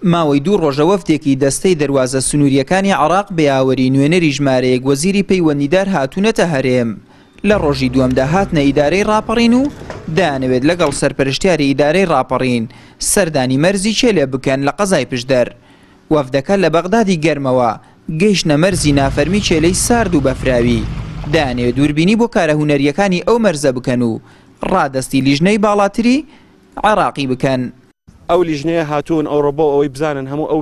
ماوەی دوو ڕۆژە وەفدێکی دەستەی دەروازە سنوورییەکانی عێراق بە یاوەری نوێنەری ژمارەیەک وەزیری پەیوەندیدار هاتوونەتە هەرێم، لە ڕۆژی دووەمدا هاتنە ئیدارەی ڕاپەڕین و دەیانەوێت لەگەڵ سەرپەرشتیاری ئیدارەی ڕاپەڕین سەردانی مەرزی کێلێ بکەن لە قەزای پشدەر. وەفدەکە لە بەغدادی گەرمەوە گەیشتنە مەرزی نافەرمی کێلێی سارد و بەفراوی، دەیانەوێت دووربینی بۆ کارە هونەرییەکانی ئەو مەرزە بکەن و ڕادەستی لیژنەی باڵاتری عێراقی بکەن. ئەو لیژنەیە هاتوون ئەوڕۆ بۆ ئەوەی بزانن هەموو ئەو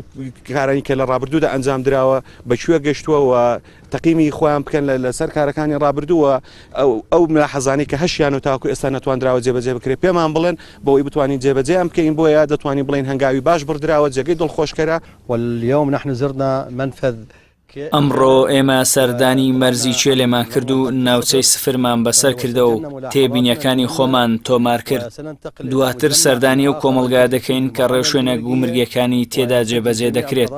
کارانی کە لە ڕابردوودا ئەنجام دراوە بە کوێ گەشتووە و تەقیمی خۆیان بکەن لەسەر کارەکانی ڕابردوو و ئەو ملاحەزانەی کە هەشیان و تاکو ئێستا نەتواندراوە جێبەجێ بکرێت پێمان بڵێن بۆ ئەوەی بتوانین جێبەجێیان بکەین بۆیە دەتوانین بڵێین هەنگاوی باش بڕدراوە جێگەی دڵخۆشکەرە. واليوم نحن زرنا منفذ ئەمڕۆ ئێمە سەردانی مەرزی کێلێمان کرد و ناوچەی سفرمان بەسەر کردەوە و تێبینیەکانی خۆمان تۆمار کرد. دواتر سەردانی ئەو کۆمەڵگایە دەکەین کە ڕێوشوێنە گومرگیەکانی تێدا جێبەجێ دەکرێت.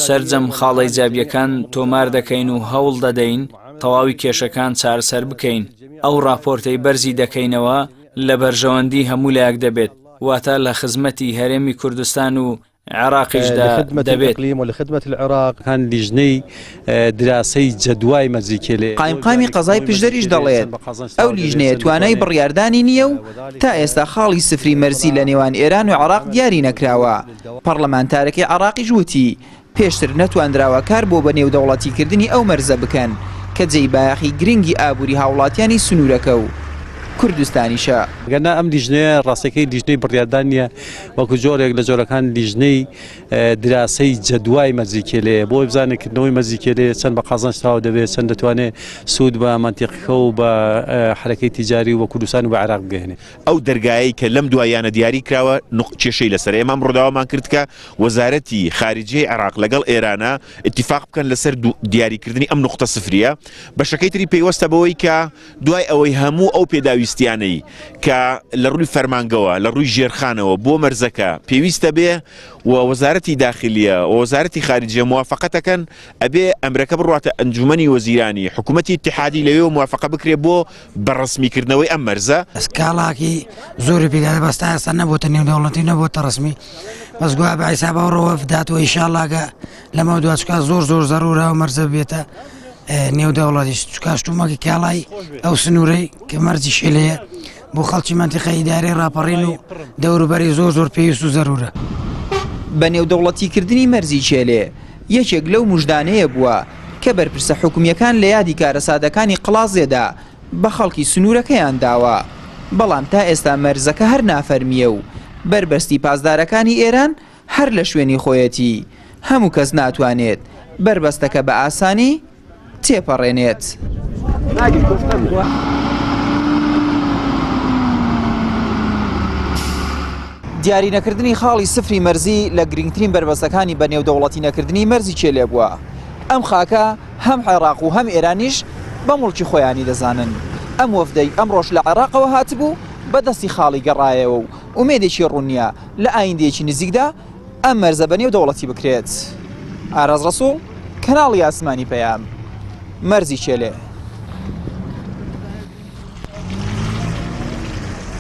سەرجەم خاڵە ئیجابیەکان تۆمار دەکەین و هەوڵ دەدەین تەواوی کێشەکان چارەسەر بکەین. ئەو ڕاپۆرتەی بەرزی دەکەینەوە لە بەرژەوەندی هەموو لایەک دەبێت، واتە لە خزمەتی هەرێمی کوردستان و عێراقیشدا دەبێت. لیژنەی دراسەی جەدوای مەرزی کێلێ. قایمقامی قەزای پشدەریش دەڵێت، ئەو لیژنەیە توانای بڕیاردانی نییە و تا ئێستا خاڵی سفری مەرزی لە نێوان ئێران و عێراق دیاری نەکراوە، پەڕلەمانتارەکەی عێراقیش وتی، پێشتر نەتواندراوە کار بۆ بە نێودەوڵەتیکردنی ئەو مەرزە بکەن کە جێی بایەخی گرنگی ئابووری هاوڵاتیانی سنوورەکە و کوردستانیشە. گەرنا ئەم لیژنەیە ڕاستەکەی لیژنەی بڕیاردان نییە، وەکو جۆرێک لە جۆرەکان لیژنەی دراسەی جەدوای مەرزی کێلەیە بۆ بزانێت کردنەوەی مەرزی کێلەیە چەند بە قازانج تەواو دەبێت، چەند دەتوانێت سوود بە مەنتیقەکە و بە حەرەکەی تیجاری و بە کوردستان و بە عێراق بگەیەنێت. ئەو دەرگایەی کە لەم دواییانە دیاری کراوە نوق کێشەی لەسەرە، ئێمە ئەمڕۆ داوامان کرد کە وەزارەتی خارجیەی عێراق لەگەڵ ئێرانە ئیتیفاق بکەن لەسەر دیاریکردنی ئەم نوقتە سفریە، بەشەکەی تری پەیوەستە بەوەی کە دوای ئەوەی هەموو ئەو پێداویستیانەی کە لە ڕووی فەرمانگەوە لە ڕووی ژێرخانەوە بۆ مەرزەکە پێویستە بێ و وەزارەتی داخلیە و وەزارەتی خارجیە موافقەتەکەن ئەبێ ئەمرەکە بڕواتە ئەنجومەنی وەزیرانی حکوومەتی ئیتیحادی لەوێوە موافقە بکرێ بۆ بە ڕەسمی کردنەوەی ئەم مەرزە. سکاڵاکی زۆری پێدا بەس تا ئێستا نەبۆتە نێودەوڵەتی و نەبۆتە ڕەسمی بەس گوایە بە حیساب ئەوڕۆ وەفد هاتووە ئیشاڵڵا کە لەمەو دوا چکا زۆر زۆر زەرورە ئەو مەرزە ببێتە نێودەوڵەتیش چکا شتومەکی کاڵای ئەو سنوورەی کە مەرزی شێلەیە بۆ خەڵکی مەنتیقە ئیدارەی ڕاپەڕین و دەوروبەری زۆر زۆر پێویست و زەرورە. بە نێودەوڵەتیکردنی مەرزی کێلێ یەکێک لەو مژدانەیە بووە کە بەرپرسە حکومییەکان لە یادی کارەساتەکانی قڵازێدا بە خەڵکی سنوورەکەیان داوە، بەڵام تا ئێستا مەرزەکە هەر نافەرمییە و بەربەستی پاسدارەکانی ئێران هەر لە شوێنی خۆیەتی، هەموو کەس ناتوانێت بەربەستەکە بە ئاسانی تێپەڕێنێت. دیاری نەکردنی خاڵی سفری مەرزی لە گرنگترین بەربەستەکانی بە نێودەوڵەتی نەکردنی مەرزی کێلێ بووە. ئەم خاکە هەم عێراق و هەم ئێرانیش بە موڵکی خۆیانی دەزانن. ئەم وەفدەی ئەمڕۆش لە عێراقەوە هاتبوو بە دەستی خاڵی گەڕایەوە و ئومێدێکی ڕوون نییە لە ئایندەیەکی نزیکدا ئەم مەرزە بە نێودەوڵەتی بکرێت. ئاراز ڕەسوڵ، کەناڵی ئاسمانی پەیام، مەرزی کێلێ.